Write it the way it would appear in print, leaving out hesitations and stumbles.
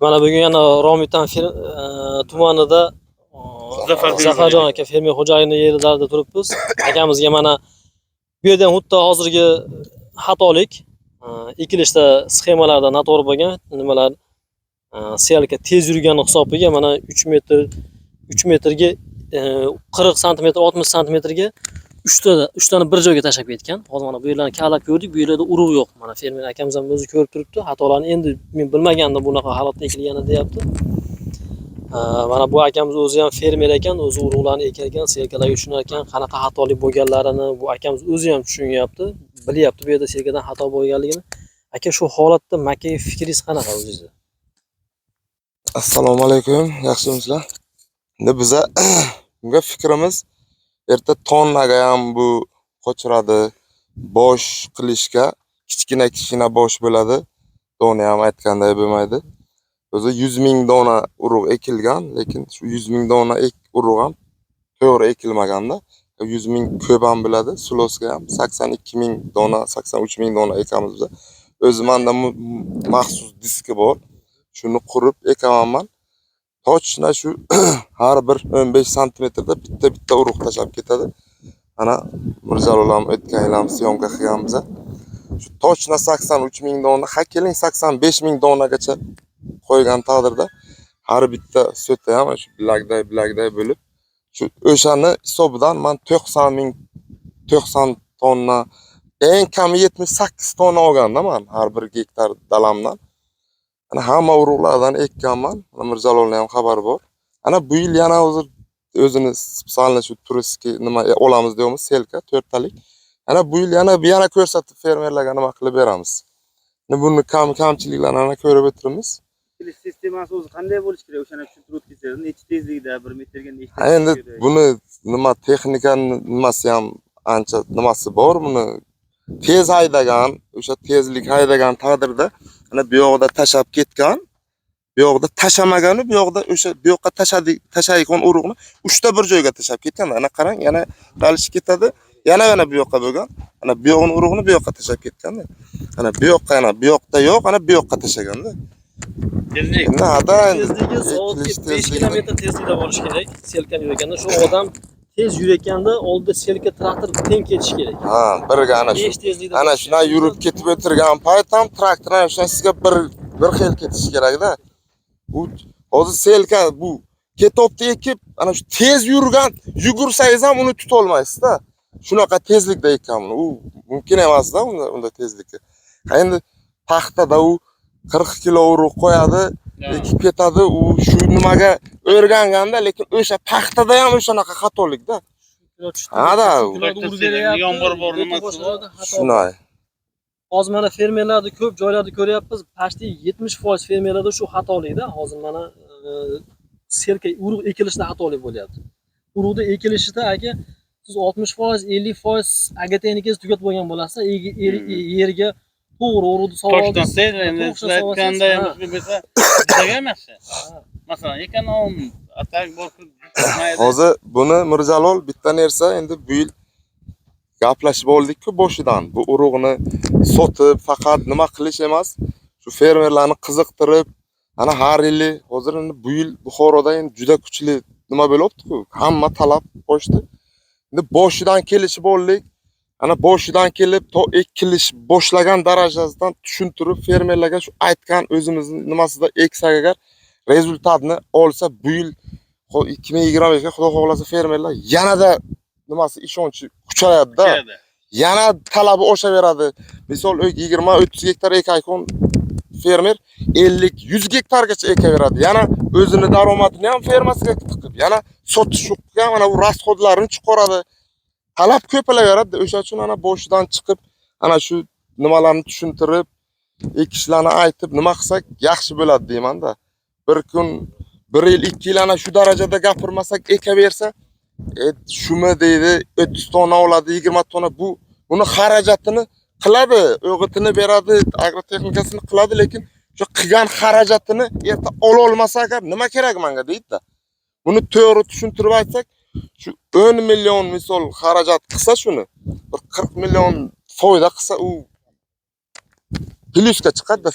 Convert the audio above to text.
Mana bugun yana Romitan tumanida Zafarjon aka fermer xo'jaligini yerlarida turibmiz. Akamizga mana bu yerda ham xuddi hozirgi xatolik, ekilishda sxemalarda noto'g'ri bo'lgan nimalar, сеялка tez yurgani hisobiga mana 3 metr 3 metrga 40 santimetr, 60 santimetrga uchtani bir joyga tashlab ketgan. Hozir mana bu yerlarni kavlab ko'rdik, bu yerlarda urug' yo'q. Mana fermer akamiz ham o'zi ko'rib turibdi. Xatolarni endi men bilmagandim bunaqa holatda ekilganini deyapti. Mana bu akamiz o'zi ham fermer ekan, o'zi urug'larni ekar ekan, сеялка larga tushunar ekan, qanaqa xatolik bo'lganlarini bu akamiz o'zi ham tushunyapti, bilyapti bu yerda сеялка dan xato bo'lganligini. Aka, shu holatda makaga fikringiz qanaqa o'zingizni? Assalomu alaykum, yaxshimisizlar? Endi biza bunga fikrimiz, erta tonnaga ham bu qochiradi, bosh qilishga kichkina kichkina bosh bo'ladi. Dona ham aytganday bo'lmaydi. O'zi 100 ming dona urug' ekilgan, lekin shu 100 ming dona urug' ham to'g'ri ekilmaganda 100 ming ko'p ham bo'ladi. Silosga ham 82 ming dona, 83 ming dona ekamiz biza. O'zi manda maxsus diski bor. Shuni qurib ekaman man. Точно shu har bir 15 santimetrda bitta bitta urug' tashlab ketadi. Ana Mirjalol ham o'tgan yil ham съёмка qilganmiz. Shu точно 83 ming dona, ha keling, 85 ming donagacha qo'ygan taqdirda har bitta sota ham shu bilakday bilakday bo'lib, shu o'shani hisobidan man 90 ming, 90 tonna, eng kami 78 tonna olganda man har bir gektar dalamdan. Ana hamma urug'lardan ekkanman. Mana Mirjalolni ham xabari bor. Ana bu yil yana hozir o'zini специально shu turistga nima olamiz deyapmiz, сеялка to'rttalik. Ana bu yil yana ko'rsatib, fermerlarga nima qilib beramiz. Endi buni kamchiliklarni ko'rib o'tiribmiz. Ekilish sistemasi o'zi qanday bo'lishi kerak? O'shani tushuntirib o'tsangiz, necha tezlikda, bir metrga nechta Ha, endi kerak? Buni nima, texnikani nimasi ham ancha nimasi bor buni. Tez haydagan, o'sha tezlik haydagan taqdirda ana bu yoqda tashlab ketgan, bu yoqda tashlamagani, bu yoqda o'sha bu yoqqa tashladik, tashlayotgan urug'ni uchta bir joyga tashlab ketgan. Ana qarang, yana dalishi ketadi, yana bu yoqqa bo'lgan. Ana bu yoqni urug'ini bu yoqqa tashlab ketganda. Ana bu yoqqa, yana bu yoqda yo'q, ana bu yoqqa tashlaganda. Tezlik. Endi hada endi Tezligi soatga ekilish 5 tezligi kilometr tezlikda borish kerak. Сеялка ni yurganda shu odam tez yurayotganda oldida сеялка, traktor teng ketishi kerak. Ha, birga ana shu. 5 tezlikda. Ana shundan yurib ketib o'tirgan payt ham traktor ana shundan sizga bir xil ketishi kerakda. Bu hozir сеялка bu ketopni ekib, ana shu tez yurgan, yugursangiz ham uni tutolmaysizda. Shunaqa tezlikda ekkan buni. U mumkin emasda unda tezlikka. Ha, endi paxtada u 40 kilo urug' qo'yadi, ekib ketadi, u shu nimaga o'rganganda, lekin o'sha paxtada ham o'shanaqa xatolikda. Ha-da. Yomg'ir bor, nimasi bor. Shunday. Hozir mana fermerlarda ko'p joylarda ko'ryapmiz, почти 70% fermerlarda shu xatolikda. Hozir mana сеялка urug' ekilishida xatolik bo'lyapti. Urug'ni ekilishida, aka, siz 60%, 50% agrotexnikangiz tugatib bo'lgan bo'lasiz, yerga to'g'ri urug'ni solib Toshdan tez endi to'g'ri siz aytganday solsangiz, bo'lsa juda ham yaxshi. Masalan, ekonom, atak bor. Hozir buni, Mirjalol, bitta narsa, endi bu yil gaplashib oldik-ku boshidan. Bu urug'ni sotib faqat nima qilish emas, shu fermerlarni qiziqtirib, ana har yili hozir endi bu yil Buxoroda endi juda kuchli nima bo'lyapti-ku. Hamma talab qo'shdi. Endi boshidan kelishib oldik. Ana boshidan kelib to ekilish boshlagan darajasidan tushuntirib fermerlarga shu aytgan o'zimizni nimasida eksak agar, результат ni olsa, bu yil 2025 ga, Xudo xohlasa, fermerlar yanada nimasi, ishonchi kuchayadi-da. Yana talabi oshaveradi. Misol, 20-30 gektar ekayotgan fermer 50, 100 gektargacha ekaveradi. Yana o'zini daromadini ham fermasiga tiqib, yana sotish ham ana u расход larini chiqaradi. Talab ko'payaveradi. O'sha uchun ana boshidan chiqib, ana shu nimalarni tushuntirib, ekishlarni aytib, nima qilsak yaxshi bo'ladi deyman-da. Bir kun, bir yil, 2 yil ana shu darajada gapirmasak, ekaversa, shumi deydi, 30 tonna oladi, 20 tonna, bu buni xarajatini qiladi, o'g'itini beradi, agrotexnikasini qiladi, lekin shu qilgan xarajatini erta ololmasa agar, nima kerak menga deydi-da. Buni to'g'ri tushuntirib aytsak, shu 10 million misol xarajat qilsa, shuni bir 40 million foyda qilsa, u plyusga chiqadi-da.